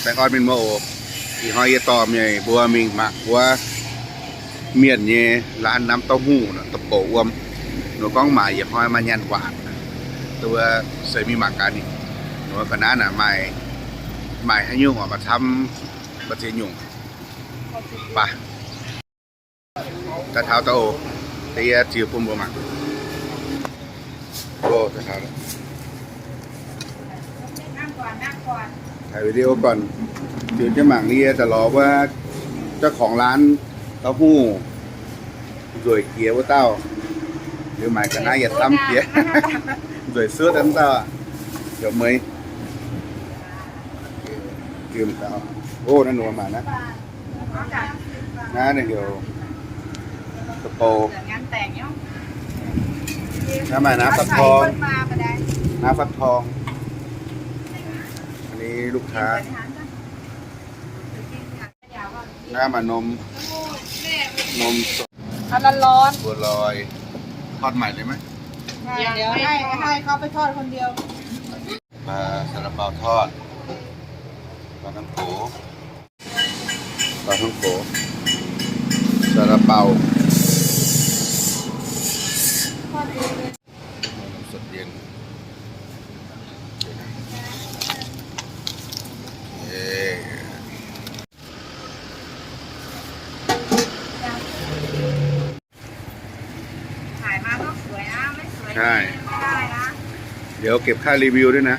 Baengh orn mienh muoz oc. Ih hnoi yie dorh meih mbuo mingh mangc wuov mienh nyei ร้านน้ำเต้าหู้ nor, da'bouc wuom. Nor gorngv maaic yietc hnoi maaih nyaanh waanc, duqv se mingh mangc gaax ninh nor ga'naaiv naaic maaih, maaih haaix nyungc oc, maaih camv, maaih ziex nyungc. Baac daaih taux daaih oc, da'yietv ziux bun mbuo mangc. Oc, daaih taux. Tải video gorn, ziux jienv mangc yie daaih lorz wuov เจ้าของร้านเต้าหู้ nzueic jiex wuov dauh. Liuz maaic ga'naaiv yietc camv jiex, nzueic suotv wuov dauh, heuc Meix. Oc, naaiv nor maaic naaiv. Naaiv ninh heuc da'bouc. Naaiv maaih naaiv faatv torng. Naaiv faatv torng. A'Nix ลูกค้า. Naaiv maaih นม, นมสด เอาร้อนๆ บัวลอย ทอดใหม่เลยไหม? เดี๋ยวให้ ให้เขาไปทอดคนเดียว ปลาซาลาเปาทอด ปลาท่องโก ปลาท่องโก ซาลาเปา นมสดเย็น โอเค ถ่ายมาต้องสวยนะ ไม่สวย ใช่ ไม่ได้นะ เดี๋ยวเก็บค่ารีวิวด้วยนะ